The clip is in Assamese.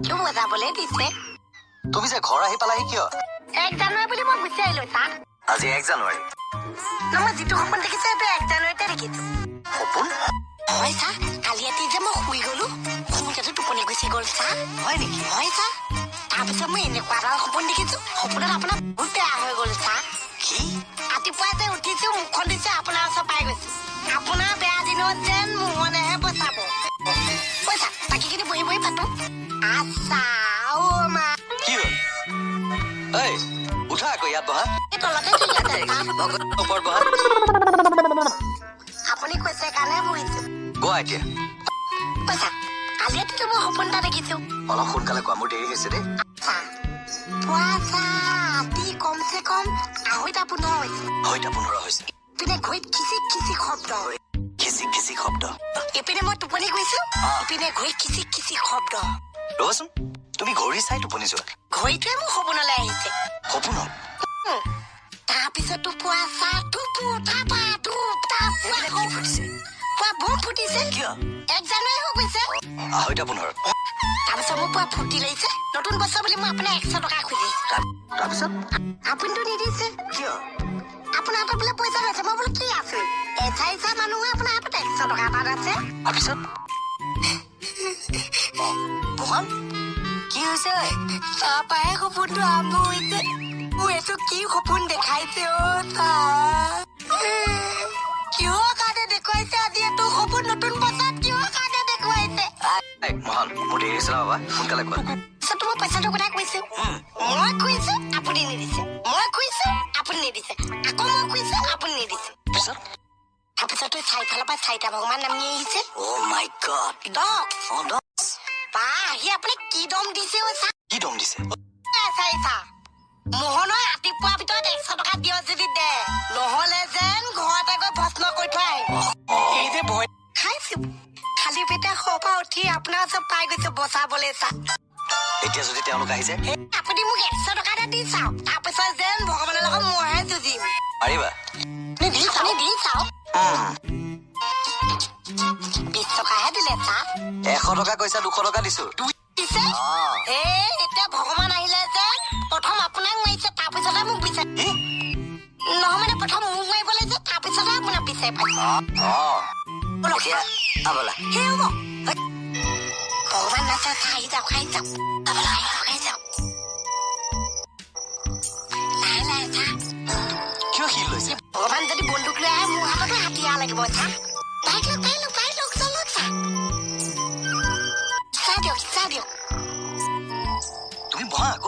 টো বজাবলৈ দিছে। তুমি যে ঘৰ আহি পালাহি কিয়? 1 জানুৱাৰী বুলি মই গুচি আহিলো চা। আজি 1 জানুৱাৰী। ন, মই যিটো সপোন দেখিছো, সেইটো 1 জানুৱাৰীতে দেখিছো। সপোন? হয় চা, কালি ৰাতি যে মই শুই গলো, শুওঁতেতো টোপনি গুচি গ'ল চা। হয় নেকি? হয় চা, তাৰপিছত মই এনেকুৱা এটা সপোন দেখিছো, সপোনত আপোনাৰ বহুত বেয়া হৈ গ'ল চা। কি? ৰাতিপুৱা যে উঠিছো, মুখখন দিছে, আপোনাৰ ওচৰত পাই গৈছো। আপোনাৰ বেয়া দিনত যেন মোহনেহে বচাব। কৈছা, বাকীখিনি বহি বহি পাতো। আচ্ছা, অ' মা। কি হ'ল? ঐ, উঠা আকৌ, ইয়াত বহা। এই তলতে ঠিক আছে চা। ওপৰত বহা। আপুনি কৈছে কাৰণে বহিছো। গোৱা এতিয়া। কৈছা, কালি ৰাতিটো মই সপোন এটা দেখিছো। অলপ সোনকালে কোৱা, মোৰ দেৰি হৈছে দেই। চা, পুৱা চা, ৰাতি কমচে কম 2:30 হৈছে। 2:30 হৈছে। ইপিনে ঘড়ীত খিচিক খিচিক শব্দ। খিচিক খিচিক শব্দ? ইপিনে মই টোপনি গৈছো, ইপিনে ঘড়ীত খিচিক খিচিক শব্দ। ৰ'বাচোন, তুমি ঘড়ী চাই টোপনি যোৱা? ঘড়ীটোৱে মোৰ সপোনলৈ আহিছে। সপোনত? তাৰপিছতো পুৱা চা, থুপু থাপা থুপ থাপ। এইবিলাক কি ফুটিছে? পুৱা বোম ফুটিছে। কিয়? 1 জানুৱাৰী হৈ গৈছে। 2:30ত। তাৰপিছত মোৰ পুৱা ফূৰ্তি লাগিছে, নতুন বছৰ বুলি মই আপোনাক 100 টকা খুজিছো। তাৰপিছত? আপুনিতো নিদিছে। কিয়? আপোনাৰ হাতত বোলে পইচা নাছে। মই বোলো কি আছে, এচাইচা মানুহে আপোনাৰ হাতত 100 টকা এটা আছে। তাৰপিছত মোহন, কি হৈছে? তাৰপৰাহে সপোনটো আৰম্ভ হৈছে। মোৰ এইটো কি সপোন দেখাইছে অ' ছাৰ? কিহৰ কাৰণে দেখুৱাইছে আজি এইটো সপোন? নতুন বছৰত কিহৰ কাৰণে দেখুৱাইছে? এই, মোহন, মোৰ দেৰি হৈছে ন বাবা, সোনকালে কোৱা। পিছতো মই পইচাটোৰ কথা কৈছো। মই খুজিছো, আপুনি নিদিছে। মই খুজিছো, আপুনি নিদিছে। আকৌ মই খুজিছো, আপুনি নিদিছে। পিছত? তাৰপিছতো চাৰিফালৰ পৰা চাৰিটা ভগৱান নামি আহিছে। অ' মাই গড! দক। অ, দহ। বা, আহি আপুনি কি দম দিছে অ' ছাৰ! কি দম দিছে? চাৰিটা মোহনৰ ৰাতিপুৱাৰ ভিতৰত 100 টকা দিয় যদি দে, নহলে যেন ঘৰতে গৈ ভস্ম কৰি থৈ আহিম। এই যে ভয় খাইছো, খালী পেটে শুৱাৰ পৰা উঠি আপোনাৰ ওচৰত পাই গৈছো বচাবলৈ চা। এতিয়া যদি তেওঁলোক আহি যায়? আপুনি মোক 100 টকা এটা দি চাওক, তাৰপিছত যেন ভগৱানৰ লগত মইহে যুঁজিম। পাৰিবা? আপুনি দি চাওক, দি চাওক। 20 টকাহে দিলে চা। 100 টকা কৈছা, 200 টকা দিছো। দিছে? অ। এই এতিয়া ভগৱান আহিলে যে প্ৰথম আপোনাক মাৰিছে, তাৰপিছতহে মোক বিচাৰে। কি? নহয়, মানে প্ৰথম মোক মাৰিব লাগিছে, তাৰপিছতহে আপোনাক বিচাৰি পাইছে। অ। ব'লক। এতিয়া ব'লা। সেই হ'ব, ভগৱান নাচা, আহি যাওক, আহি যাওক। ব'লক, আহি যাওক, আহি যাওক, লাহে লাহে চা। কিয় শিল লৈছে? ভগৱান যদি বন্দুক লৈ আহে, মোৰ হাততো হাতিয়াৰ লাগিব চা। বাইক লওক, বাইক লওক, বাইক লওক, চলক চা। চা দিয়ক, চা দিয়ক। তুমি বহা আকৌ।